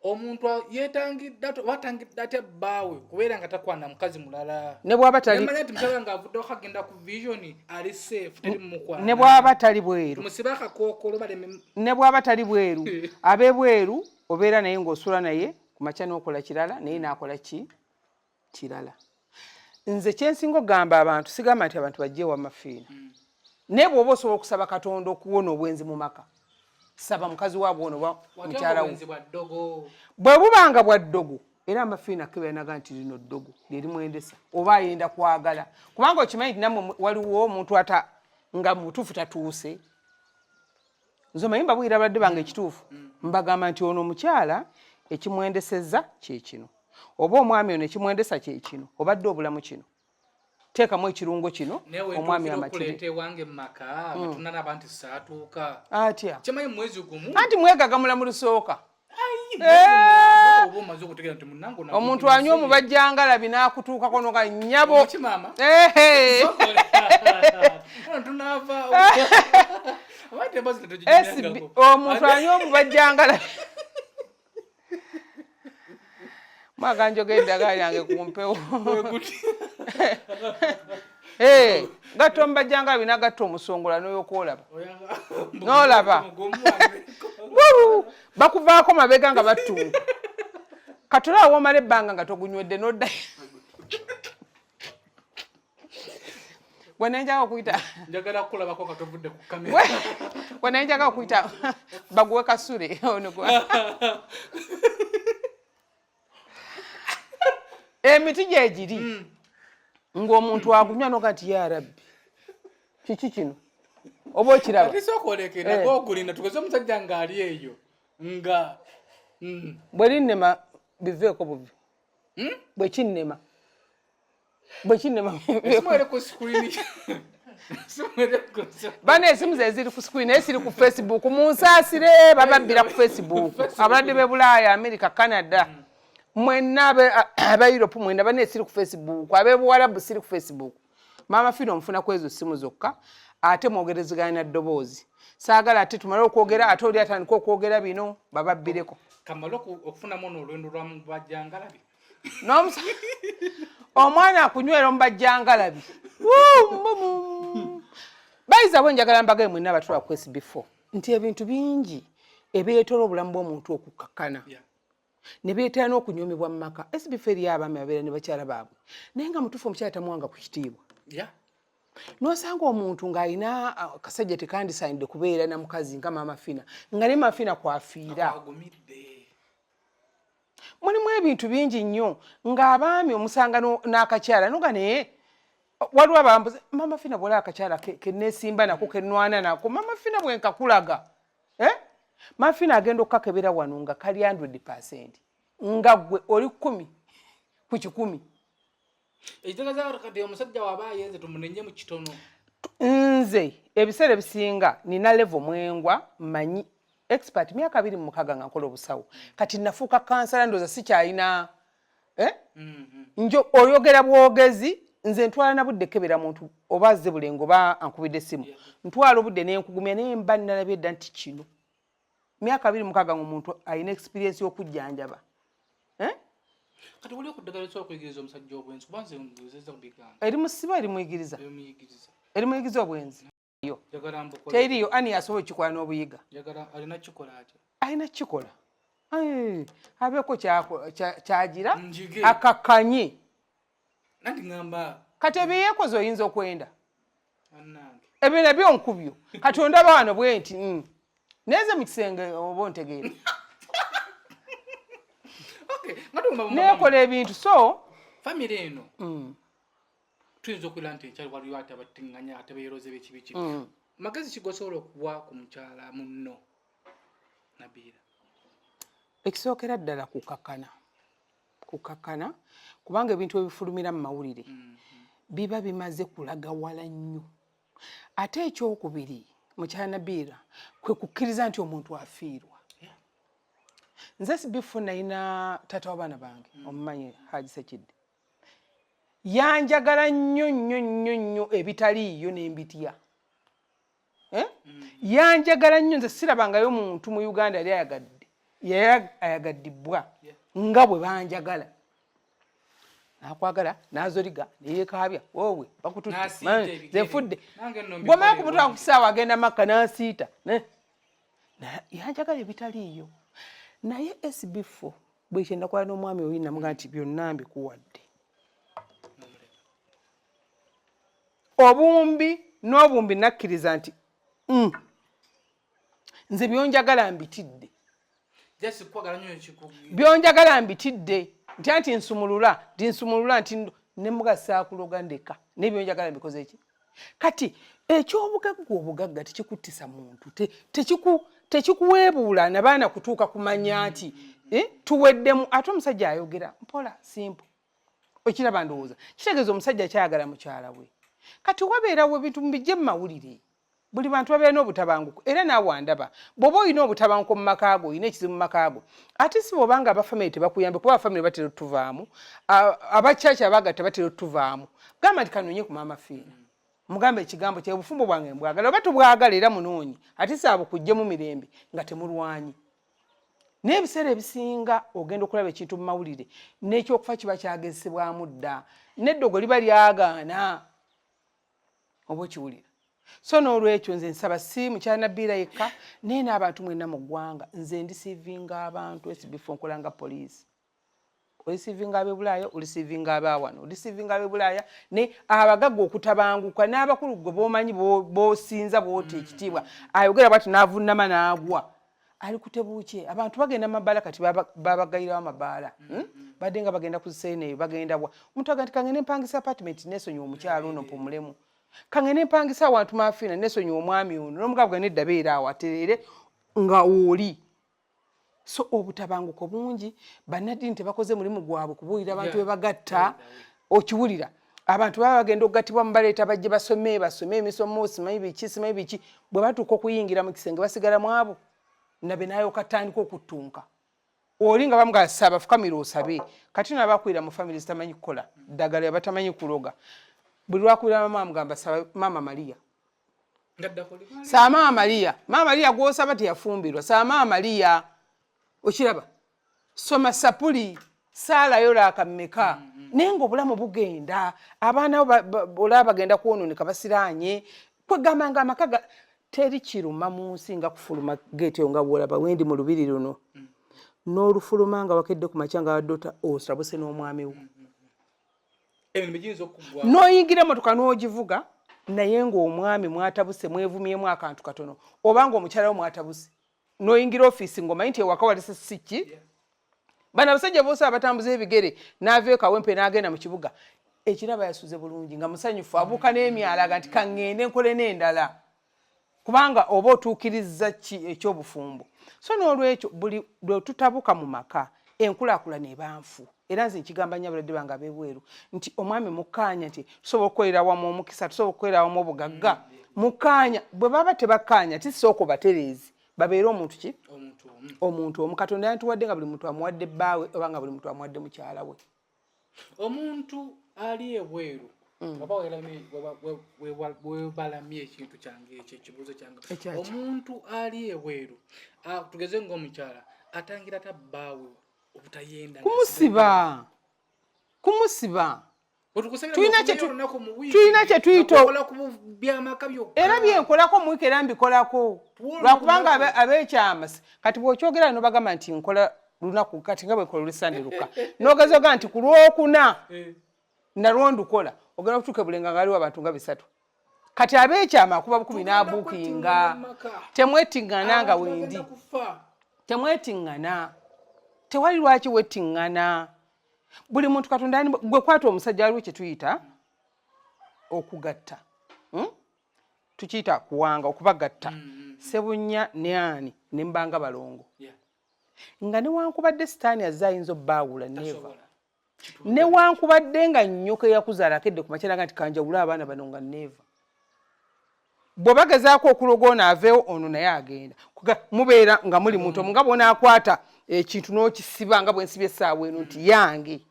Speaker 1: omuntu yeetangidde oba atangidde atya bbaawe kubeera nga takwana mukazi mulala?
Speaker 2: Ne bw'aba tali
Speaker 1: Nemanya nti mukyala nga avuddewo kagenda ku Vision, ali safe, teri mumukwana.
Speaker 2: Ne bw'aba tali bweru.
Speaker 1: Tumusibe akakookolo baleme.
Speaker 2: Ne bw'aba tali bweru, ab'ebweru obeera naye ng'osula naye ku makya n'okola kirala, naye n'akola ki kirala. Nze kyensinga okugamba abantu, sigamba nti abantu bajje ewa Mafiina, naye bw'oba osobola okusaba Katonda okuwona obwenzi mu maka, saba mukazi wa bwona oba mukyala wo.
Speaker 1: Obwenzi bwa ddogo.
Speaker 2: Bwe bubanga bwa ddogo, era Amafiina kebeeranaga nti lino ddogo lyerimwendesa oba ayenda kwagala, kubanga okimanyi nti nammwe waliwo omuntu ata nga mutuufu tatuuse. Nze omanyi mbabwira abadde bange ekituufu, mbagamba nti ono omukyala ekimwendesezza kyekino, oba omwami ono ekimwendesa kyekino, obadde obulamu kino, teekamu ekirungo kino.
Speaker 1: Naye
Speaker 2: Omwami
Speaker 1: wentuukira
Speaker 2: amatire.
Speaker 1: okuleeta ewange mu maka nga tunalaba nti saatuuka.
Speaker 2: Atya?
Speaker 1: Kimanyi mu mwezi gumu.
Speaker 2: Anti mwegagamula mu lusooka.
Speaker 1: Ayi, mwezi mulamba oba omaze okutegeera nti munnange ono
Speaker 2: Omuntu anywa omubajjangalabi n'akutuukako noga nnyabo.
Speaker 1: Omuki maama?
Speaker 2: Ehe.
Speaker 1: Ono tunaava abadde emboozi
Speaker 2: SB
Speaker 1: tetuginyumyangako.
Speaker 2: Omuntu anywa omubajjangalabi, mwaka njoga eddagala lyange ku mpewo. Eh, gatta omubajjangalabi n'agatta omusongola n'oyokwolaba n'olaba bakuvaako mabega nga battunka. Katula awo omala ebbanga nga togunywedde nodda wenenjaga okuyita.
Speaker 1: Njagala kukulabako nga tovudde ku kamera.
Speaker 2: Wenenjaga okuyita baguwe kasule ono emiti gyegiri ng'omuntu agunywa noga nti ya Rabbi, kiki kino? Oba okiraba.
Speaker 1: Ate sooka oleke nagwo ogulinda tugeze omusajja ng'ali eyo nga
Speaker 2: Bwe linnema biveeko buvi. Bwe kinnema, bwe kinnema.
Speaker 1: Esimu eri ku screen. Esimu eri ku
Speaker 2: Bana, esimu ze ziri ku screen, naye siri ku Facebook. Munsaasire, bababbira ku Facebook. Abalwadde b'e Bulaaya, America, Canada, mwenna aba Europe mwenna, bana, esiri ku Facebook. Ab'e Buwarabu, siri ku Facebook. Maama Fina omufuna ku ezo simu zokka, ate mwogerezeganya na ddoboozi. Saagala ate tumale okwogera ate oli atandika okwogera bino bababbireko.
Speaker 1: Kamale okufunamu ono olwendo lwa mubajjangalabi.
Speaker 2: Omwana akunywera omubajjangalabi. Bayiza bwe njagala mbagaye mwenna abatula ku SB4 nti ebintu bingi ebireetera obulamu bw'omuntu okukkakkana ne bireetera n'okunyoomebwa mu maka. SB4 eriyo abaami ababeera ne bakyala baabwe naye nga mutuufu omukyala tamuwanga ku kitiibwa. N'osanga omuntu ng'alina akasajja tekandisaanidde kubeera na mukazi nga Maama Fina, nga ne Maama Fina kwafiira. Mulimu ebintu bingi nnyo ng'abaami omusanga n'akakyala noga naye waliwo abambuza Maama Fina bwolaba akakyala keneesimba nako kenwana nako Maama Fina bwe nkakulaga eh? Maama Fina agenda okukakebera wano nga kali 100% nga ggwe oli 10 ku 100.
Speaker 1: Ekitegeeza kati omusajja waba ayenze tumunenye mu kitono.
Speaker 2: Nze ebiseera ebisinga nina level mwengwa mmanyi expert myaka 26 nga nkola obusawo kati nafuuka kansala ndowooza sikyalina eh? Njo oyogera bwogezi nze ntwala na budde kebera muntu oba azze bulengo oba ankubidde essimu ntwala obudde nenkugumya naye mba nalabye dda nti kino myaka 26 nga omuntu alina experience y'okujjanjaba eh?
Speaker 1: Kati wali okuddagala osobola okuyigiriza omusajja obwenzi kuba nze ngezezza kubigamba.
Speaker 2: Eri musiba erimuyigiriza erimuyigiriza obwenzi teriyo ani asobola okukikola n'obuyiga
Speaker 1: alina kukikola atya?
Speaker 2: Alina kukikola abeeko kyagira akakkanye kati ebyo yeekoze oyinza okwenda ebyo nabyo nkubyo kati ondaba wano bwe nti neze mu kisenge oba ontegeera neekola ebintu so
Speaker 1: famire eno tuyinza okuwulira nti enkyali waliwo ate abatinganya ate beeroze biki biki magezi kigosobola okuwa ku mukyala munno Nabiira?
Speaker 2: Ekisookera ddala kukakkana kukakkana kubanga ebintu ebifulumira mu mawulire biba bimaze kulaga wala nnyo. Ate ekyokubiri mukyala Nabiira kwe kukkiriza nti omuntu afiirwa. Nze SB4 nalina taata w'abaana bange omumanyi Haji Sekidde yanjagala nnyo nnyo nnyo nnyo ebitaliiyo n'embitya eh? Yanjagala nnyo nze sirabangayo muntu mu Uganda yali ayagadde yali ayagaddibwa nga bwe banjagala nakwagala nazoliga neyekaabya wowe bakututte nze nfudde bwomala kumutwala ku kisaawe agenda Makka n'asiita yanjagala ebitaliiyo. Naye SB4 bwe kyendakola n'omwami oyi namuga nti byonna mbikuwadde obumbi n'obumbi nakkiriza nti nze byonjagala mbitidde byonjagala mbitidde nti anti nsumulula nti nsumulula nti nemuga saakuloga ndeka naye byonjagala mbikoze ki. Kati ekyobugagga obugagga tekikuttisa muntu tekikuweebuula nabaana kutuuka kumanya nti tuweddemu. Ate omusajja ayogera mpola simple okiraba ndowooza kitegeeza omusajja kyayagala mukyala we. Kati wabeerawo ebintu mubijje mu mawulire buli bantu babeera n'obutabanguko era naawe andaba bw'oba olina obutabanguko mu maka go olina ekizibu mu maka go ate si bw'obanga abafamire tebakuyambe kuba abafamire batera otuvaamu abakyaki abagatta batera otuvaamu gamba nti kanoonye ku Maama Fiina mugambe ekigambo kye obufumbo bwange mbwagala oba tubwagala era munoonye ate saabo kujjemu mirembe nga temulwanyi. Naye ebiseera ebisinga ogenda okulaba ekintu mu mawulire n'ekyokufa kiba kyagezesebwamu dda n'eddogo liba lyagaana oba okiwulira. So n'olwekyo nze nsaba si mukyala Nabiira yekka naye n'abantu mwenna mu ggwanga nze ndisiivinga abantu SB4 nkola nga poliisi olisiivinga ab'e Bulaaya olisiivinga abawano olisiivinga ab'e Bulaaya ne abagagga okutabanguka n'abakulu gwe b'omanyi b'osinza bw'ota ekitiibwa ayogera bwati n'avunnama n'agwa ali kutebuukye. Abantu bagenda mabaala kati babagayirawo amabaala badde nga bagenda ku ziseene eyo bagenda bwa omuntu agamba nti kangende mpangisa apartment nesonyiwa omukyalo ono mpumulemu kangende mpangisa awantu Mafiina nesonyiwa omwami ono n'omugabo gwe nedda beera awo atereere nga oli. So obutabanguko bungi bannaddiini tebakoze mulimu gwabwe kubuulira abantu be bagatta okiwulira abantu baba bagenda okugattibwa mubaleeta bajje basome basome emisomo simanyi biki simanyi biki bwe batuuka okuyingira mu kisenge basigala mu abo nabe nayoka atandika okuttunka oli nga bamugaa saba fukamira osabe kati nabakwira mu family zitamanyi kukola ddagala batamanyi kuloga buli lwakubira mama amugamba saba Maama Maria saba Maama Maria Maama Maria gwosaba teyafumbirwa saba Maama Maria okiraba soma sapuli saalayo laaka mmeka. Naye nga obulamu bugenda, abaana olaba bagenda kwonooneka, basiraanye. Kwegamba nga amaka teri kiruma mu nsi nga kufuluma geeti eyo nga bwolaba wendi mu lubiri luno, n'olufuluma nga wakedde ku makya nga wadde osabuse n'omwami wo, n'oyingira emotoka n'ogivuga, naye ng'omwami mwatabuse, mwevumyemu akantu katono, oba ng'omukyala wo mwatabuse, n'oyingira ofiisi ng'omanyi nti ewaka walese siki. Bano abasajja bose abatambuza ebigere, n'ava ekawempe n'agenda mu kibuga, ekiraba yasuze bulungi nga musanyufu, abuuka n'emyalaga nti kaŋŋende nkole n'endala, kubanga oba otuukiriza ki ekyobufumbo. So n'olwekyo buli lwe tutabuka mu maka, enkulaakulana eba nfu. Era nze nkigamba nnyo abalwadde bange ab'ebweru nti omwami mukkaanya nti tusobola okukolera wamu omukisa, tusobola okukolera wamu obugagga, mukkaanya. Bwe baba tebakkaanya, tisooka obatereezi babeere omuntu ki, omuntu omu. Katonda yantuwadde nga buli muntu amuwadde bbaawe oba nga buli muntu amuwadde mukyala we.
Speaker 1: Omuntu ali ebweru, oba webalamye ekintu kyange ekyo, ekibuuzo kyange, omuntu ali ebweru, tugeze nga omukyala atangira ta bbaawe obutayenda?
Speaker 2: Kumusiba, kumusiba. Tulina kyetuyita era byenkolako mu wiiki, era mbikolako lwakubanga abekyama. Kati bwokyogera nobagamba nti nkola lunaku, kati nga bwenkola olusande lukka, nogeza ogaa nti ku lwokuna nalwo ndukola, ogenda okutuuka ebulenga nga waliwo abantu nga bisatu. Kati abekyama akuba bukubi n'abuukinga. Temwetiŋŋana nga wendi, temwetiŋŋana, tewali lwaki wetiŋŋana. Buli muntu Katonda gwe kwata omusajja, waliwo kyetuyita okugatta, Tukiyita kuwanga, okubagatta. Sebunya ne ani ne mbanga balongo, nga newankubadde Sitaani azze ayinza obbaawula, never. Newankubadde nga nnyoko eyakuzaala akedde ku makyala nti kanjawule abaana bano, nga never. Bwe bagezaako okuloga ono aveewo, ono naye agenda. Mubeera nga muli muntu nga bwonaakwata ekintu n'okisiba, nga bwensibye essaawa eno nti yange.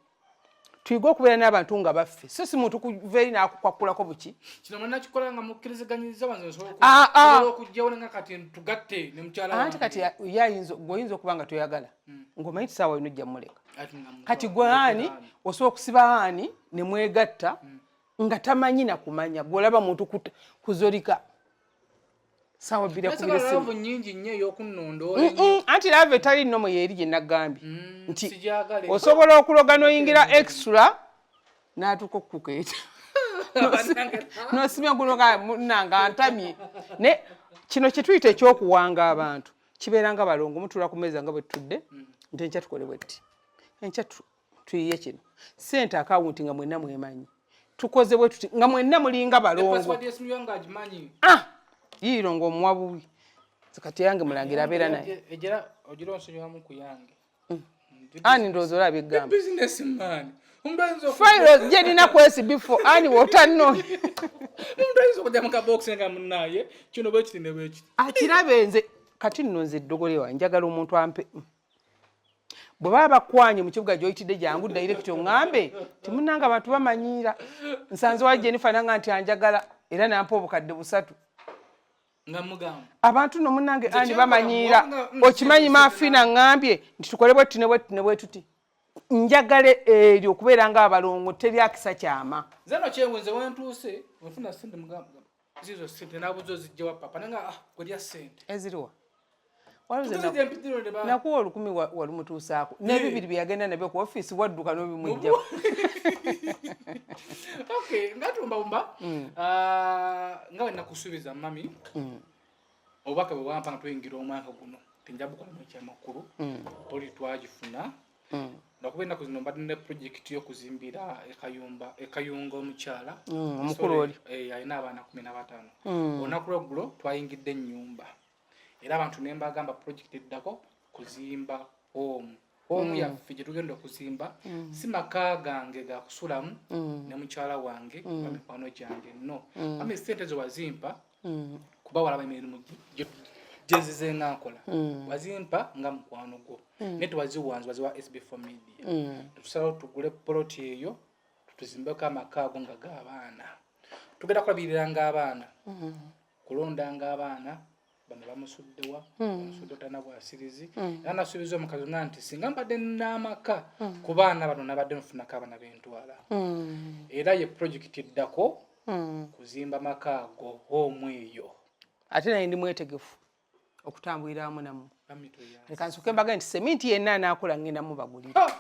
Speaker 2: Tuyige okubeera n'abantu nga baffe, so si muntu kuva eri n'akukwakulako buki.
Speaker 1: Kino mwenakikola nga mukkiriziganyiza, wanze nsobola okugjawo nga kati tugatte ne mukyala.
Speaker 2: Anti kati ye ayinza, gwe oyinza okuba nga toyagala, ng'omanyi ti saawa yino ojja muleka. Kati gwe ani osobola okusiba ani ne mwegatta nga tamanyi na kumanya. Gwe olaba muntu kuzolika saawa 2 akubira
Speaker 1: essimu. Love nyingi nnyo ey'okunnondoola ennyo.
Speaker 2: Anti love etali nnomo yeeri gye naggambye nti
Speaker 1: sigyagala.
Speaker 2: Osobola okuloga n'oyingira extra n'atuuka okukukeeta nosimya gunoga munanga ntamye. Ne kino kye tuyita ekyokuwanga abantu kibeera nga balongo, mutuula ku meeza nga bwe tutudde nti enkya tukole bwetti, enkya tuyiye kino, sente akawunti nga mwenna mwemanyi, tukoze bwe tuti, nga mwenna mulinga balongo.
Speaker 1: Password y'essimu yo ng'agimanyi.
Speaker 2: Ah, yiiro ng'omuwa bubi. Kati yange mulangira abeera naye.
Speaker 1: Ejera ogira onsonyiwamu ku yange.
Speaker 2: Ani ndowooza olabye egamba
Speaker 1: Business man, omuntu ayinza
Speaker 2: fayiro gye nina ku SB4 ani wotanno.
Speaker 1: Omuntu ayinza okujja mu kabokisi nga munaaye kino bwe kiti ne bwe kiti.
Speaker 2: Akirabe nze kati nno nze eddogo lyewa njagala omuntu ampe. Bwe baba bakwanye mu kibuga gy'oyitidde, jangu direct oŋŋambe timunanga abantu bamanyiira nsanze wa Jennifer nanga nti anjagala era nampa obukadde 300.
Speaker 1: Nga mugamba
Speaker 2: abantu no munange
Speaker 1: Nze
Speaker 2: ani
Speaker 1: kyenkola
Speaker 2: bamanyiira
Speaker 1: muwanga,
Speaker 2: okimanyi mafiina ŋŋambye nti tukole bwetuti ne bwetuti ne bwetuti, njagala eryo okubeera ng'abalongo, teri akisa kyama.
Speaker 1: Nze no kyewe, nze wentuuse wenfuna sente mugamba zizo sente nabuzo zijja wa papa nanga, ah, gwe lya sente.
Speaker 2: Eziriwa? Waliwo
Speaker 1: Tuze empitiro ne ba
Speaker 2: nakuwa 1000 walumutuusaako n'ebibiri bye yagenda nabyo ku ofiisi, wadduka n'obimugjaku.
Speaker 1: Okay, nga tumbabumba. Ah, nga we nakusuubiza mami, obubaka bwe wampa nga tuyingira omwaka guno tinja bukolamu ekyamakulu, poli twagifuna lwakuba ennaku zino mbadde ne project y'okuzimbira ekayumba ekayunga omukyala
Speaker 2: Omukulu oli.
Speaker 1: Eh, alina abaana 15. Olunaku lweggulo twayingidde ennyumba, era abantu ne mbagamba project eddako kuzimba home, home yaffe gye tugenda okuzimba. Si maka gange ga kusulamu ne mukyala wange oba mikwano gyange, no. Mami, sente zo wazimpa kuba walaba emirimu gyenzize nga nkola, wazimpa nga mukwano gwo, naye tewaziwanze, waziwa SB4 Media. Tetusalawo tugule poloti eyo tutuzimbeko amaka ago nga g'abaana. Tugenda kulabiriranga abaana, kulondanga abaana. Bano bamusuddewa, bamusudde otana bwasirizi. Era nasuubiza omukazi nga nti singa mbadde n'amaka ku baana bano, nabadde nfunako abaana bentwala. Era ye project eddako kuzimba maka ago, home eyo.
Speaker 2: Ate naye ndi mwetegefu okutambulira wamu nammwe.
Speaker 1: Mami, tweyanze.
Speaker 2: Leka nsooke mbage nti seminti yenna anaakola ngenda mubagulira.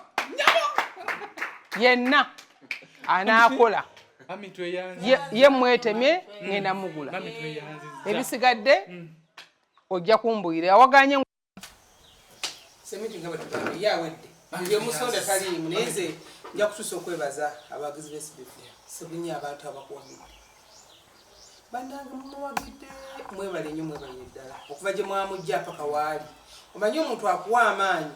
Speaker 2: Yenna anaakola.
Speaker 1: Mami, tweyanze.
Speaker 2: Ye mwetemye, ngenda mugula.
Speaker 1: Mami, tweyanziza.
Speaker 2: Ebisigadde ojja kumbwira awaganye. Seminti nga bwetugambye yawedde, byemusonda taliimu, naye nze nja kutuusa okwebaza abawagizi b'SBF Sebunya, abantu abakuwagidde. Bannange, mumuwagidde, mwebale nnyo, mwebalire ddala okuva gye mwamujja paka waali. Omanyi omuntu akuwa amaanyi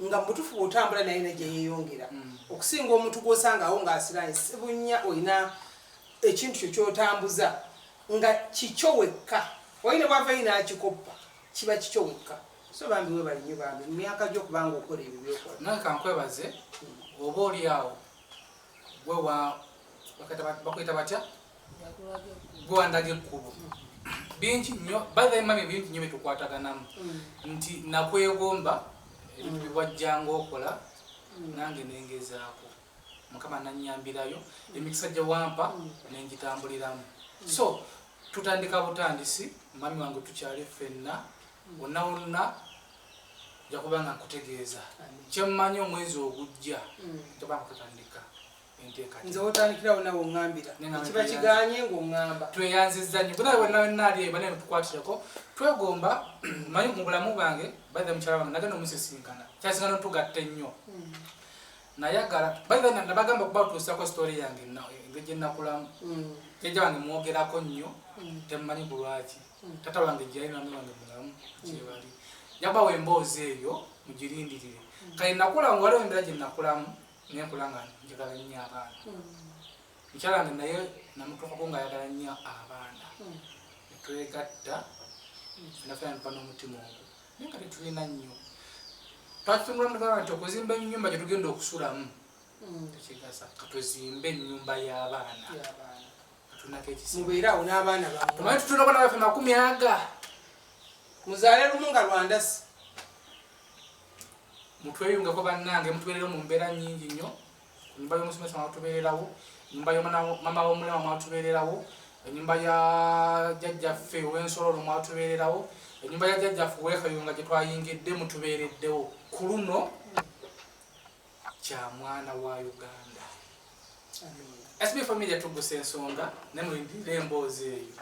Speaker 2: nga mubutuufu bw'otambula naye ne gye yeeyongera okusinga omuntu gw'osangawo ng'asiranye. Sebunya, olina ekintu kyo kyotambuza nga kikyo wekka, olina bwavayo n'akikoppa, kiba kikyo wekka. So bambi webale nnyo bambi mu myaka gyo kubanga okola ebyo byokola.
Speaker 1: Nawe kankwebaze, oba oli awo gwe wa bakwita batya, gwe wandaga ekkubo. Bingi nnyo, by the way, mami, bingi nnyo byetukwataganamu nti nakwegomba ebintu byewajjanga okola, nange nengezaako, Mukama nanyambirayo, emikisa gye wampa nengitambuliramu. So tutandika butandisi, mami wange, tukyali ffenna wonna wonna. Nja kuba nga nkutegeeza kyemmanyi omwezi ogujja, nja nga tutandika enteekateeka.
Speaker 2: Nze wotandikirawo nawe oŋŋambira.
Speaker 1: Nenga
Speaker 2: ekiba
Speaker 1: tweyanze.
Speaker 2: Kiganye ng'oŋŋamba.
Speaker 1: Tweyanziza nnyo kunawe wonna wonna ali eyo. Banene tukwatireko, twegomba. Manyi mu bulamu bwange baithe mukyala wange nagenda omusisinkana, kyasinga notugatta ennyo. Nayagala baithe nabagamba okuba tuusako story yange engeri gye nakulamu. Jjajja wange mwogerako nnyo, temmanyi ku lwaki. Tata wange gyali, mami wange mulamu gyebali. Njakubawa emboozi eyo mugirindirire. Kale nakula nga waliwo embeera gye nakulamu, nenkula nga njagala nnyo abaana. Mukyala wange naye namutuukako nga ayagala nnyo abaana, netwegatta fena tuba n'omutima ogwo, naye nga tetulina nnyo. Twakitungulamu tugamba nti okuzimba ennyumba gye tugenda okusulamu tekigasa, katuzimbe ennyumba y'abaana.
Speaker 2: Y'abaana.
Speaker 1: Katunako ekisimba.
Speaker 2: Mubeere awo n'abaana bammwe.
Speaker 1: Tumanyi tutunda abaana baffe 20.
Speaker 2: Muzaale lumu nga lwandasi.
Speaker 1: Mutweyungeko bannange, mutubeerera mu mbeera nnyingi nnyo. Enyumba y'omusomesa mwatubeererawo, enyumba y'mama w'omulema mwatubeererawo, enyumba ya jjajjaffe ow'ensololo mwatubeererawo, enyumba ya jjajjaffe ow'ekayunga gye twayingidde mutubeereddewo. Ku luno kya mwana wa Uganda. SB Family, tugusa ensonga naye mulindirire emboozi eyo.